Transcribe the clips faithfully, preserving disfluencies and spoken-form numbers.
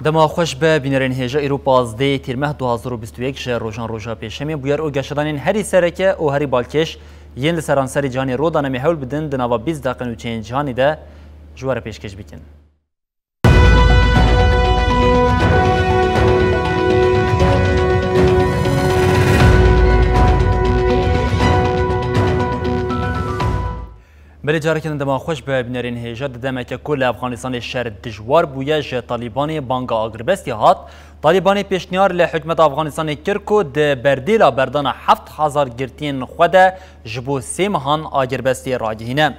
Dema xweş be bînerên hêja, îro pazdeh Tîrmeh du hazar û bîst û yek ji rojan roja pêşemê bûyer û geşedanên herî sereke û herî balkêş yên li seranserî cîhanê rû dane, em ê hewl bidin di nava bîst deqên û çêyên cîhanê de ji we re pêşkêş bikin. Belê, careke din dema xweş be bînerên hêja. Di demeke ku li Efxanistanê şer dijwar bûye, ji Talîbanê banga agirbestî hat. Talîbanê pêşniyar li hikûmeta Efxanistanê kir ku di berdêla berdana heft hezar girtiyên xwe de ji bo sê mehan agirbestî ragihîne.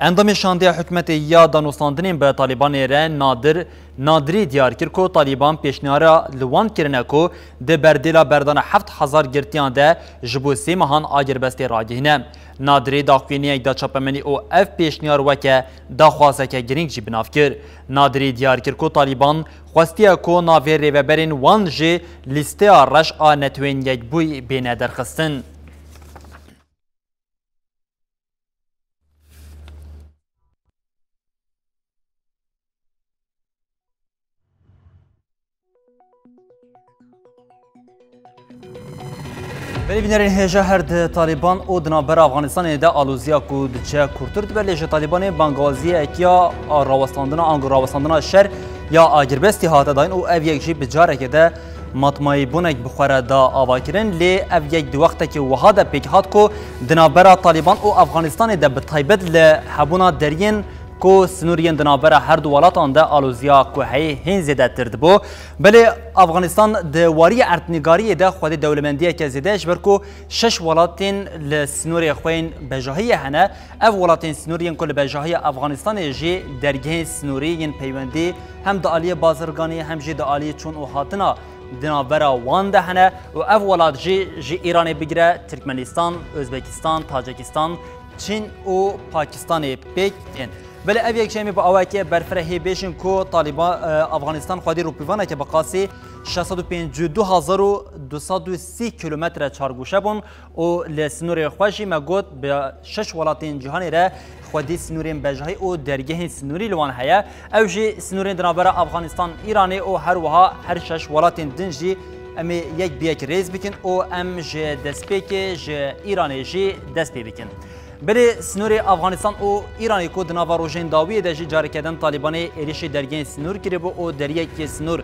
Endamê şandeya hikûmetê ya danûstandinên bi Talîbanê re Nadir Nadirî diyar kir ku Talîban pêşniyara li wan kirine ku di berdêla berdana heft hezar girtiyan de ji bo sê mehan agirbestê ragihîne. Nadirî daxuyaniyek da çapemenî û ev pêşniyar weke daxwazeke girîng jî bi nav kir. Nadirî diyar kir ku Talîban xwestiye ku navê rêveberên wan ji lîsteya reş a Netewên Yekbûyî bêne derxistin. Belê bînerên hêja, her di Talîban û di navbera Afganistanê de aloziya ku diçe kûrtir dibe, lê ji Talîbanê bangaziyek ya rawestandina, ango rawestandina şer ya agirbestî hate dayîn û ev yek jî bi careke de matmayîbûnek bi xwe re da avakirin, lê ev yek di wextekî wiha de pêk hat ku di navbera Talîban û Afganistanê de bi taybet li hebûna deriyên ku sinûr yên di navbera her du welatan de aloziya ku heyî hîn zêdetir dibû. Belê Afganistan di wariyê erdnîgariyê de xwedî dewlemendiyeke zêde ji ber ku şeş welatên li sinûrê xwe yên bejahiyê hene. Ev welatên sinûrî yên ku li bejahiya Afganistanê jî dergehên sinûrî yên peywendî hem di aliyê bazirganî hem jî di aliyê çûn û hatina di navbera wan de hene û ev welat jî ji Îranê bigire Tirkmenistan, Ozbekistan, Tacikistan, Çîn û Pakistanê pêk tên. Belê ev yek jî em ê bi awayekê berfireh hê bêjin ku Talîba-, e, Afganistan xwedî rûpîvaneke bi qasî şeş sed û pêncî û du hezar û du sed û sî kîlometre çargoşe bûn û li sinûrê xwe jî me got bi şeş welatên cîhanê re xwedî sinûrên bejahî û dergehên sinûrî li wan heye. Ew jî sinûrên di navbera Afganistan, Îranê û her wiha her şeş welatên din jî em ê yek bi yek rêz bikin û em ji destpêkê ji Îranê jî dest pê bikin. Belê sinûrê Afganistan û Îranê ku di nava rojên dawiyê de jî careke din Talîbanê êrişê dergehên sinûr kiribû û deriyekê sinûr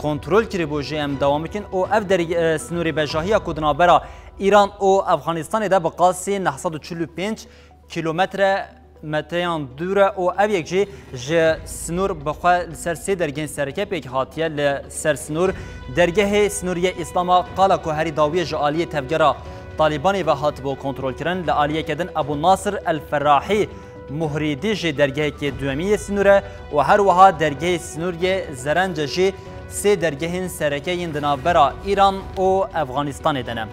kontrol kiribû jî em dewam bikin û ev derî-, e, sinûrê bejahiya ku di navbera Îran û Afganistanê de bi qasî neh sed û çil û pênc kîlometre metreyan dûr e û ev yek jî ji sinûr bi xwe li ser sê dergehên sereke pêk hatiye. Li ser sinûr dergehê sinûriyê Îslama Qala ku herî dawiyê ji aliyê tevgera Talîbanê ve hatibû kontrolkirin, li aliyeke din Ebû Nasir El Ferahî Muhrîdî jî dergehekê duyemî yê sinûr e û her wiha dergehê sinûriyê Zerence jî sê dergehên sereke yên di navbera Îran û Efganistanê de ne.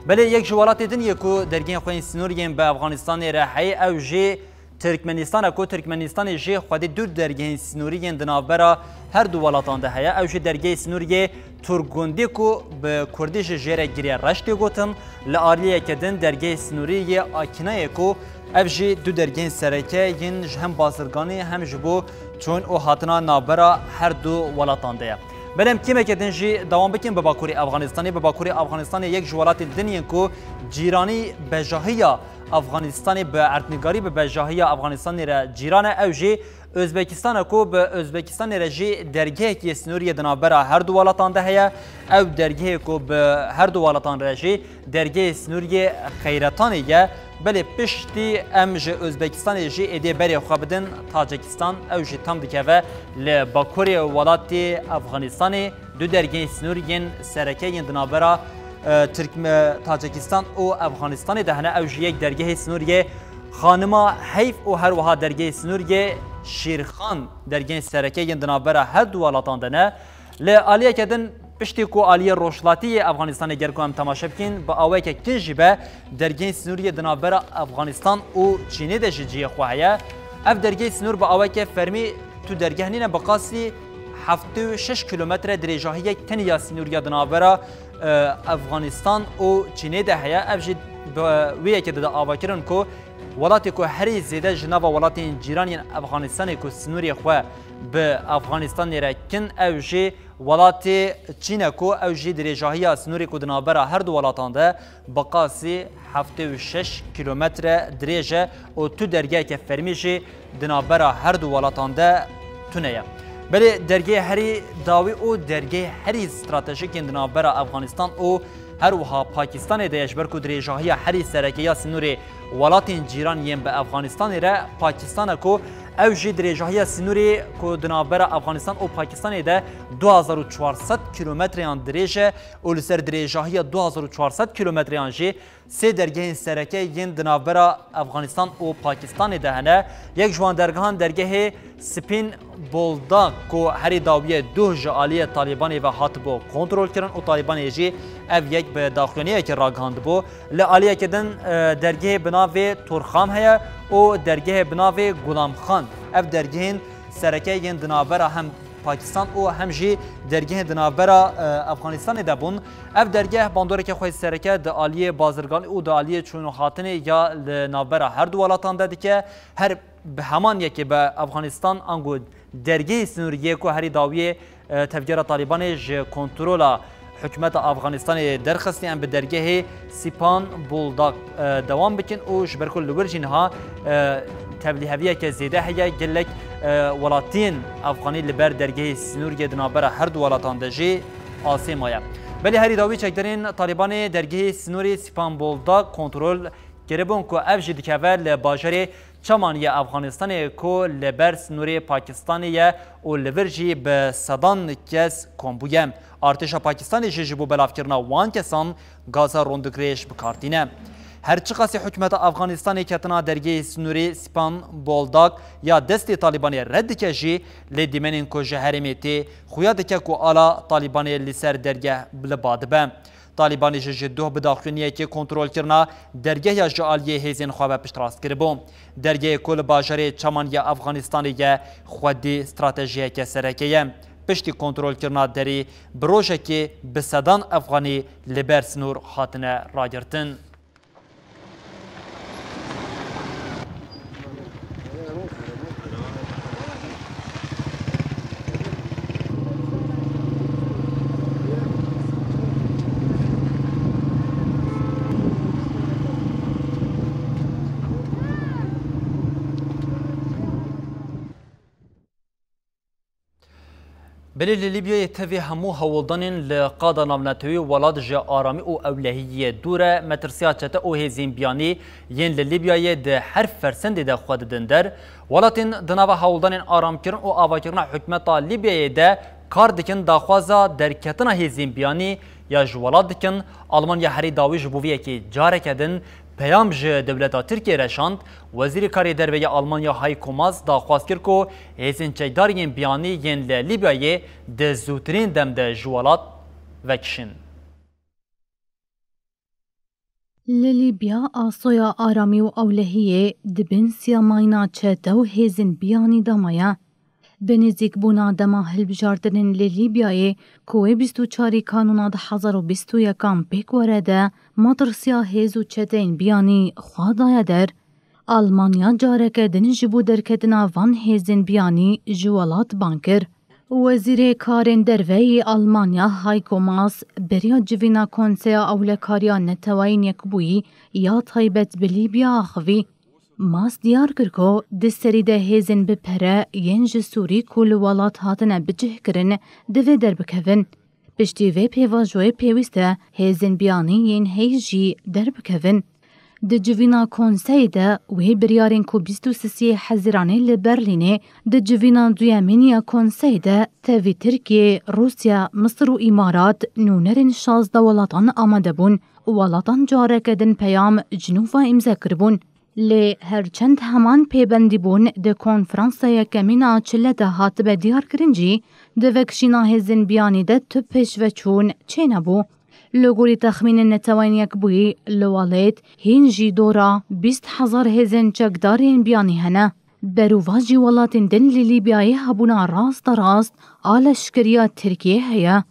Belê yek ji welatê din yê ku dergehên xwe yên sinûrî yên bi Efganistanê re heye, ew jî Tirkmenistan e ku Tirkmenistanê jî xwedî du dergehên sinûrî yên di navbera her du welatan de heye. Ew jî dergehê sinûrî yê Turkgundî ku bi kurdî jî jê re Girê Reş tê gotin, li aliyeke din dergehê sinûrî yê Akînayê ku ev jî du dergehên sereke yên ji hem bazirganî hem ji bo çûn û hatina navbera her du welatan de ye. Belê em kêmeke din jî dewam bikin bi Bakurê Afganistanê. Bi Bakurê Afganistanê yek ji welatên din yên ku cîranî bejahiya Afganistanê bi erdnîgarî bi bejahiya Afganistanê re cîran e, ew jî Ozbekistan e ku bi Ozbekistanê re jî dergehekî sinûrî yê di navbera her du welatan de heye. Ew dergehê ku bi her du welatan re jî dergehê sinûrî yê Xeyretanê ye. Belê piştî em ji Ozbekistanê jî êdî berê xwe bidin Tacikistan, ew jî tam dikeve li bakurê welatê Afganistanê. Du dergehên sinûrî yên sereke yên di navbera, e, Tirkme-, Tacikistan û Afganistanê de hene. Ew jî yek dergehê sinûrî yê Xanima Heyf û her wiha dergehê sinûrî yê Şîrxan dergehên sereke yên di navbera her du welatan de ne. Li aliyeke din, piştî ku aliyê rojhilatî yê Efxanistanê ger ku em temaşe bikîn, bi aweke kin jî be, dergehên sînoriyê di navbera Efxanistan û Çînê de ji cihê xwe heye. Ev dergehê sînor bi aweke fermî tu dergeh nîne, bi qasî heftê û şeş kîlometre dirêjahiyek tenê ya sînoriya di navbera, e, Efxanistan û Çînê de heye. Ev jî bi wê yekê dide avakirin ku welatê ku herî zêde ji nava welatên cîran yên Efxanistanê ku sînorê xwe bi Efxanistanê re kin, ew jî welatê Çîn e ku ew jî dirêjahiya sînorê ku di navbera her du welatan de bi qasî heftê û şeş kîlometre dirêj e û tu dergeheke fermî jî di navbera her du welatan de tune ye. Belê dergehê herî dawî û dergehê herî stratejîk yên di navbera Efxanistan û her wiha Pakistanê de ye, ji ber ku dirêjahiya herî sereke ya sînorê welatên cîran yên bi Efxanistanê re Pakistan e ku ew jî dirêjahiya sînorê ku di navbera Efxanistan û Pakistanê de du hezar û çar sed kîlometreyan dirêj e û li ser dirêjahiya du hezar û çar sed kîlometreyan jî sê dergehên sereke yên di navbera Efxanistan û Pakistanê de hene. Yek ji wan dergehan dergehê Spîn Boldak ku herî dawiyê duh ji aliyê Talîbanê ve hatibû kontrolkirin û Talîbanê jî ev yek bi daxuyaniyekê ragihandibû. Li aliyeke din, e, dergehê bi navê Torxam heye û dergehê bi navê Gulamxan. Ev dergehên sereke yên di navbera hem Pakistan û hem jî dergehên di navbera, e, Efxanistanê de bûn. Ev dergeh bandoreke xwe sereke di aliyê bazirganî û di aliyê çûn û hatinê ya li navbera her du welatan de dike. Her bi heman yekê bi Efxanistan ango dergehê sînoriyê ku herî dawiyê, e, tevgera Talîbanê ji kontrola hikûmeta Afganistanê derxistî, em bi dergehê Sîpan Buldak, e, dewam bikin û ji ber ku li wir jî niha, e, tevlîheviyeke zêde heye, gelek, e, welatiyên Afganî li ber dergehê sînoriyê di navbera her du welatan de jî asê maye. Belê herî dawî çekdarên Talîbanê dergehê sînorê Sîpan Buldak kontrol kiribûn ku ev jî dikeve li bajarê Çaman ya Afganistanê ku li ber sînorê Pakistanê ye û li vir jî bi sedan kes kom bûye. Artêşa Pakistanê jî ji bo belavkirina wan kesan gaza rondikrêj bi kar tîne. Her çiqasî hikûmeta Afganistanê ketina dergehê sînorê Sîpan Boldak ya destê Talîbanê red dike jî, lê dîmenên ku ji herêmê tê xuya dike ku ala Talîbanê li ser dergeh li ba dibe. Talîbanê jî ji doh bi daxuyaniyekê kontrolkirina dergeha ji aliyê hêzên xwe ve piştrast kiribû. Dergehê ku li bajarê Çaman ya Afganistanê ye, xwedî stratejiyeke sereke ye. Piştî kontrolkirina derê bi rojekê bi sedan Afganî li ber sinor hatine ragirtin. Belê li Lîbyayê tevî hemû hewldanên li qada navnetewî welat ji aramî û ewlehiyê dûr e, metirsiya çete û hêzên biyanî yên li Lîbyayê di her fersendê de xwe didin der. Welatên di nava hewldanên aramkirin û avakirina hikûmeta Lîbyayê de kar dikin daxwaza derketina hêzên biyanî ya ji welat dikin. Almanya herî dawî ji bo vê yekê careke din peyam ji dewleta Tirkiyê re şand. Wezîrê Karê Derve ya Almanya Heiko Maas daxwaz kir ku hêzên çekdar yên biyanî yên li Lîbyayê di zûtirîn dem de ji welat vekişin. Li Lîbya asoya aramî û ewlehiyê di bin siyamayîna çete û hêzên biyanî de maye. Bi nêzîkbûna dema hilbijartinên li Lîbyayê ku wê bîst û çarî Kanûna du hezar û bîst û yekan pêk were de, matirsiya hêz û çeteyên biyanî xwe daye der. Almanya careke din ji bo derketina van hêzên biyanî ji welat bang kir. Wezîrê Karên Derve yê Almanya Heiko Maas beriya civîna Konseya Ewlekariya Neteweyên Yekbûyî ya taybet bi Lîbya axivî. Maas diyar kir ku di serî de hêzên bi pere yên ji Sûrî ku li welat hatine bicihkirin divê derbikevin. Piştî vê pêvajoyê pêwîst e hêzên biyanî yên heyî jî derbikevin. Di civîna konseyê de wê biryarên ku bîst û sisê Hezîranê li Berlînê, di civîna duyemîn ya konseyê de tevî Tirkiye, Rûsya, Misir û Îmarat nûnerên şazdeh welatan amade bûn. Welatan careke din peyam ji nû ve îmze kiribûn. Lê her çend heman pêbendîbûn di konferansa yekemîn a Çile de hatibe diyarkirin jî, Di vekişîna hêzên biyanî de tu pêşveçûn çênebû. Li gorî texmînên Netewên Yekbûyî, li welêt hîn jî dora bîst hezar hêzên çekdar yên biyanî hene. Derovajî welatên din li Lîbyayê hebûna rasterast a leşkeriya Tirkiyê heye.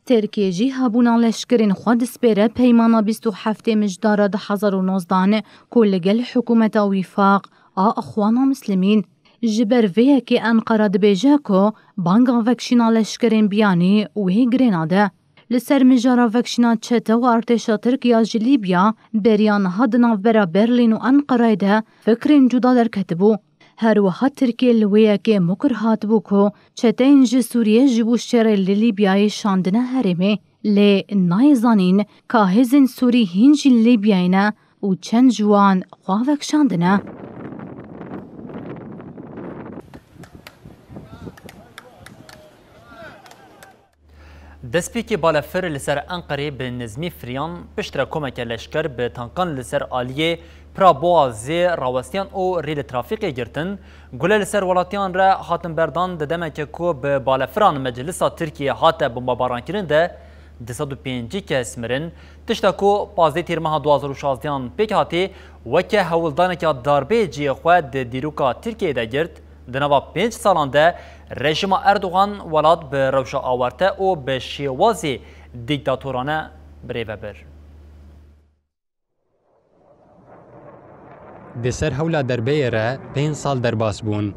Tirkiye jî hebûna leşkerên xwe dispêre peymana bîst û heftê Mijdara du hezar û nozdan ku li gel hikûmeta Wîfaq a Ixwana Muslimîn. Ji ber vê yekê Enqera dibêje ku banga vekişîna leşkerên biyanî wê girê nade. Li ser mijara vekişîna çete û artêşa Tirk ya ji Lîbya, beriya niha di navbera Berlîn û Enqerayê de fikrên cuda derketibû. Her wiha Tirkiye li wê yekê mukir hatibû ku çeteyên ji Sûriyê ji bo şerê li Lîbyayê şandine herêmê, lê nayê zanîn ka hêzên Sûrî hîn jî li Lîbyayê ne û çend ji wan xwe vekişandine. Destpêkê balefir li ser Enqerê bi nizmî firiyan, piştre komeke leşker bi tankan li ser aliyê pira boğazê rawestiyan û rê li trafîqê girtin. Gule li ser welatiyan re hatin berdan di demeke ku bi balefiran meclisa Tirkiyê hate bombebarankirin de du sed û pêncî kes mirin. Tişta ku pazdeh tîrmeha du hazar û şazdehan pêk hatî weke hewldaneke darbeyê cihê xwe di dîroka Tirkiyeyê de girt. Di nava pênc salan de rejîma Erdogan welat bi rewşa awarte û bi şêwazê dîktatorane birêve bir. Di ser hewla derbeyê re pênc sal derbas bûn.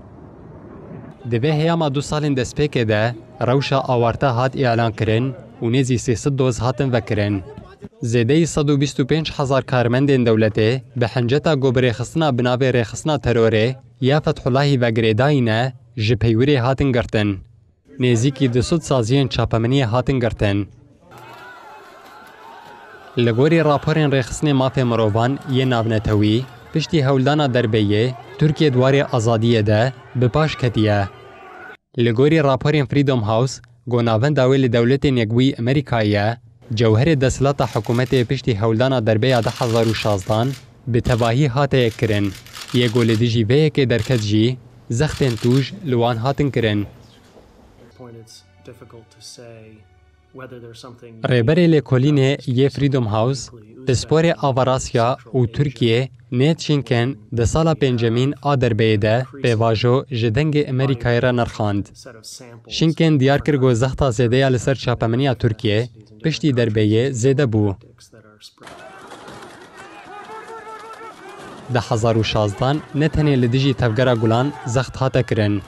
Di vê heyama du salên destpêkê de rewşa awarte hat îlankirin û nêzî sê sed doz hatin vekirin. Zêdeyî sed û bîst û pênc hezar karmendên dewletê bi hinceta ku bi rêxistina bi navê rêxistina terorê ya Fethullahî ve girêdayî ne, ji peywirê hatin girtin. Nêzîkî du sed saziyên çapemeniyê hatin girtin. Li gorî raporên Rêxistinê Mafê Mirovan yê Navnetewî, piştî hewldana derbeyê, Tirkiye di warê azadiyê de bi paş ketiye. Li gorî raporên Freedom House, ku navenda wê li Dewletên Yekbûyî Amerîkayê ye, cewherê desthilata hikûmetê piştî hewldana derbeya du hezar û şazdan bi tevahî hate yekkirin. Yê ku li dijî vê yekê derket jî, zextên tûj li wan hatin kirin. Rêberê lêkolînê yê Freedom House, pisporê Avarasya û Tirkiyê, Nate Shinken, di sala pêncemîn a derbeyê de pêvajo ji Dengê Amerîkayê re nirxand. Shinken diyar kir ku zexta zêde ya li ser çapemeniya Tirkiyê piştî derbeyê zêde bû. Di hezar û şazdan ne tenê li dijî Tevgera Gulan zext hate kirin.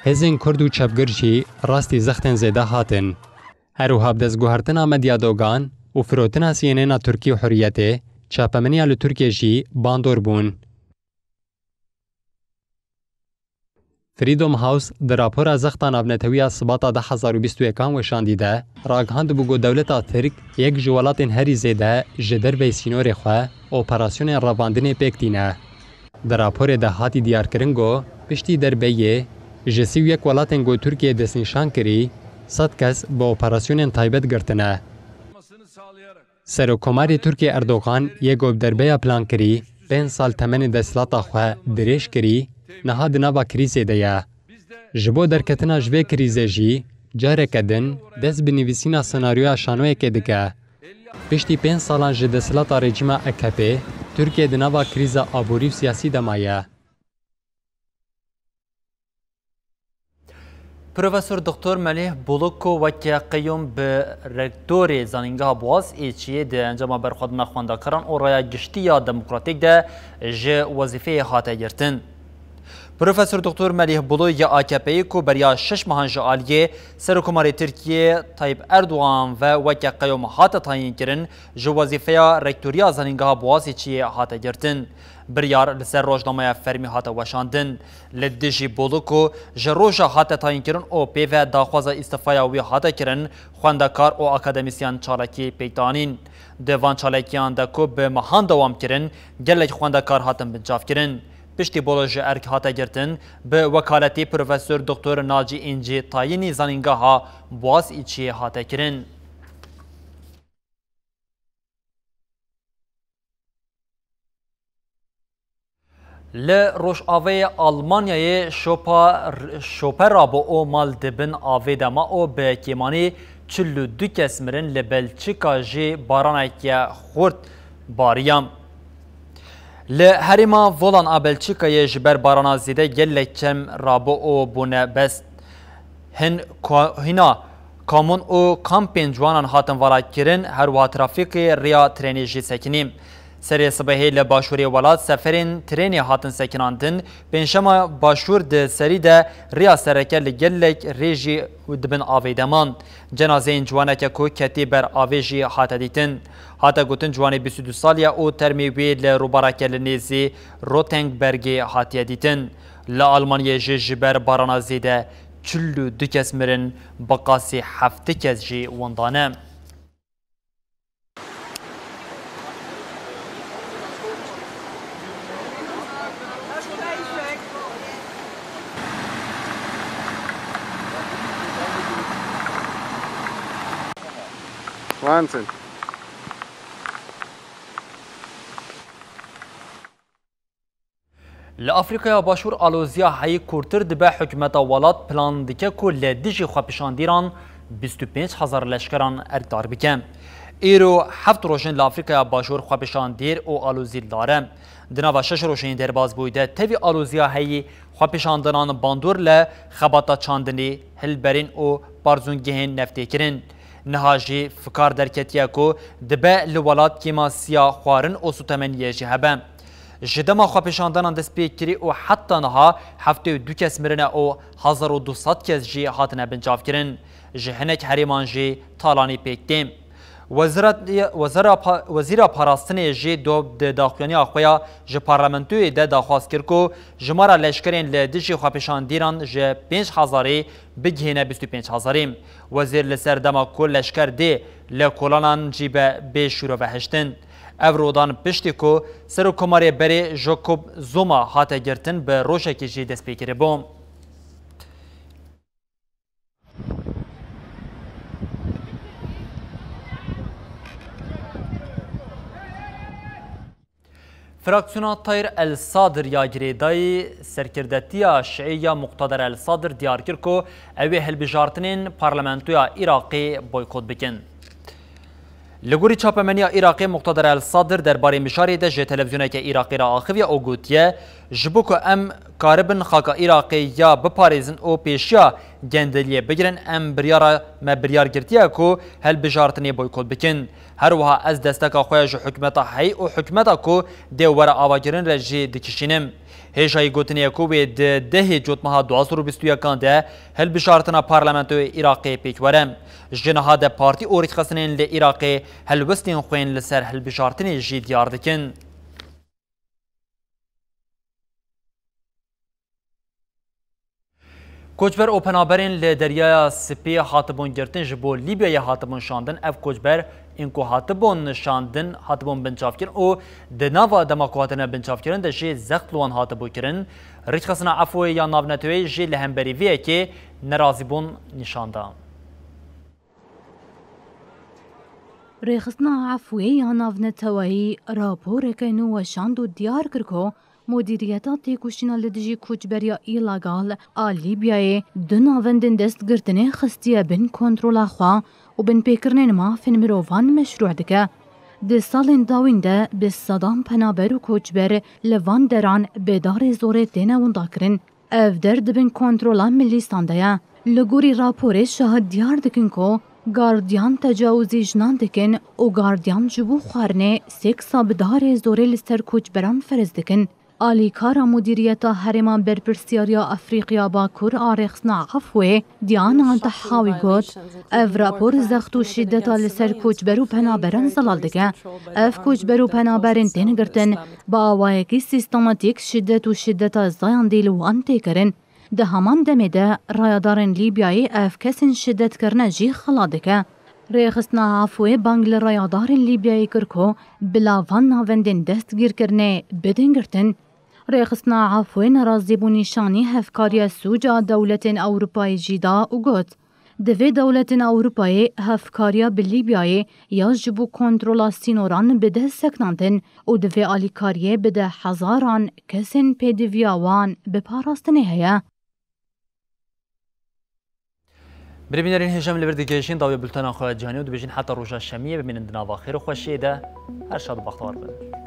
Hêzên Kurd û çepgir jî rastî zextên zêde hatin. Her wiha bi destguhertina Medya Dogan û firotina siyênêna Tirkî û Hurriyetê, çapemeniya li Tirkiyê jî bandor bûn. Freedom House di rapora zexta navnetewî ya Sibata du hezar û bîst û yekan weşandî de ragihandibû ku dewleta Tirk yek ji welatên herî zêde ji derveyî sînorê xwe operasyonên revandinê pêk tîne. Di raporê de hatî diyarkirin ku piştî derbeyê ji sî û yek welatên ku Tirkiye destnîşan kirî, sed kes bi operasyonên taybet girtine. Serokkomarê Tirkiyê Erdogan yê ku bi derbeya plan kirî pênc sal temenê desthilata xwe dirêj kirî, niha di nava krîzê de ye. Ji bo derketina ji vê krîzê jî careke din dest bi nivîsîna senaryoya şanoyekê dike. Piştî pênc salan ji desthilata rejîma A K P, Tirkiye di nava krîza aborî û siyasî de maye. Profesor Doktor Melih Buluk ku weke qeyûm bi rektorê Zanîngeha Boğaziçi'yê di encama berxwedana xwendekaran û raya giştî ya demokratîk de ji wezîfeyê hate girtin. Profesor Doktor Melih Buluk ya A K P'yê ku beriya şeş mehan ji aliyê Serokkomarê Tirkiyê Tayyip Erdogan ve weke qeyûm hate tayînkirin, ji wezîfeya rektoriya Zanîngeha Boğaziçi'yê hate girtin. Biryar li ser rojnameya fermî hate weşandin. Li dijî Buluk ku ji roja hate tayînkirin û pê ve daxwaza îstîfaya wî hate kirin, xwendekar û akademîsyen çalakî pêk danîn. Di van çalakiyan de ku bi mehan dewam kirin, gelek xwendekar hatin bincavkirin. Piştî Buluk ji erk hate girtin, bi wekaletî Profesor Doktor Nacî Încî tayînî Zanîngeha Boğaziçi'yê hate kirin. Li rojavayê Almanyayê şopa, şope rabû û mal di bin avê de ma û bi kêmanî çil û du kes mirin, li Belçika jî baraneke xurt bariya. Li herêma Volan a Belçikayê ji ber barana zêde gelek çem rabû û bûne best. Hin ko-, hîna komûn û kampên ciwanan hatin valakirin, her wiha trafîkê riya trênê jî sekinî. Serê sibehê li başûrê welat seferên trênê hatin sekinandin, pêncşema başûr di serî de riya sereke li gelek rê jî di bin avê de man. Cenazeyên ciwaneke ku ketî ber avê jî hate dîtin. Hate gotin ciwanê bîst û du salî ye û termê wê li rûbareke li nêzî Rotenbergê hatiye dîtin. Li Almanyayê jî ji ber barana zêde çil û du kes mirin, bi qasî heftê kes jî winda ne. Wahnsinn. Li Afrîkaya Başûr aloziya heyî kûrtir dibe, hikûmeta welat plan dike ku li dijî xwepêşandîran bîst û pênc hezar leşkeran erkdar bike. Îro heft roj in li Afrîkaya Başûr xwepêşandîr û alozî li dar e. Di nava şeş rojên derbasbûyî de tevî aloziya heyî xwepêşandinan bandor li xebata çandinê, hilberîn û barzûngehên neftê kirin. Niha jî fikar derketiye ku dibe li welat kêmasiya xwarin û sotemeniyê jî hebe. Ji dema xwepêşandanan dest pê kirî û heta niha heftê û du kes mirine û hezar û du sed kes jî hatine bincavkirin. Ji hinek herêman jî talanî pêk tê. Wezira, wezira pa-, Wezîra Parastinê jî do di daxuyaniya xwe ya ji parlamentoyê de daxwaz kir ku jimara leşkerên li dijî xwepêşandîran ji pênc hezarî bigihêne bîst û pênc hezarî. Wezîr li ser dema ku leşker dê li kolanan jî be bê şûrove hiştin. Ev rodan piştî ku Serokkomarê berê Jacob Zuma hate girtin, bi rojekê jî dest pê kiribû. Fraksiyona Tayr El Sadir ya girêdayî serkirdetiya şiî ya Muqteder El Sadir diyar kir ku ew ê hilbijartinên parlamentoya Iraqê boykot bikin. Li gorî çapemeniya Iraqê, Muqteder El Sadir derbarê mijarê de ji televîzyoneke Iraqê re axiviye û gotiye, ji bo ku em karibin xaka Iraqê ya biparêzin û pêşiya gendeliyê bigirin, em biryara me biryar girtiye ku hilbijartinê boykot bikin. Her wiha ez desteka xwe ya ji hikûmeta heyî û hikûmeta ku dê were avakirin re jî dikişînim. Hêjayî gotinê ye ku wê di dehê Cotmeha du hazar û bîst û yekan de hilbijartina parlamentoyê Iraqê pêk were. Ji niha de partî û rêkxistinên li Iraqê helwestên xwe yên li ser hilbijartinê jî diyar dikin. Koçber û penaberên li Deryaya Spî hatibûn girtin, ji bo Lîbyayê hatibûn şandin. Ev koçber ên ku hatibûn şandin, hatibûn binçavkirin û di nava dema ku hatine binçavkirin de jî zext li wan hatibû kirin. Rêkxistina Efûyê ya Navneteweyî jî li hemberî vê yekê nerazîbûn nîşan da. Rêxistina Efûyê ya Navneteweyî raporeke nû weşand û diyar kir ku Mudîriyeta Têkoşîna li dijî koçberiya îlegal a Lîbyayê du navendên destgirtinê xistiye bin kontrola xwe û binpêkirinên mafên mirovan meşrû dike. Di salên dawîn de bi sedan penaber û koçber li van deran bi darê zorê têne windakirin. Ev der di bin kontrola milîsan de ye. Li gorî raporê şahid diyar dikin ku gardiyan tecawizî jinan dikin û gardiyan ji bo xwarinê seksa bi darê zorê li ser koçberan ferz dikin. Alîkara Mudîriyeta Herêma Berpirsyariya Efrîqiya Bakur a Rêxistina Efûê, Diana Tahawi got, ev rapor zext û şîdeta li ser koçber û penaberan zelal dike. Ev koçber û penaberên tên girtin, bi awayekî sîstematîk şîdet û şîdeta zayandî li wan tê kirin. Di heman demê de rayadarên Lîbyayê ev kesên şîdetkirine jî xela dike. Rêxistina Efûê bang li rayadarên Lîbyayê kir ku bila van navendên destgîrkirinê bidin girtin. Rêxistina Efûê nerazîbûn nîşanî hevkariya sûc a dewletên Ewropayê jî da û got, Divê dewletên Ewropayê hevkariya bi Lîbyayê ya ji bo kontrola sînoran bide sekinandin û divê alîkariyê bide hezaran kesên pêdiviya wan bi parastinê heye. Birêbînerên hêja em li vir digihêjin dawiya bultena xwe ya cîhanî û dibêjin heta roja şemiyê bimînin di nava xêr û xweşiyê de. Her şad û bextewar bin.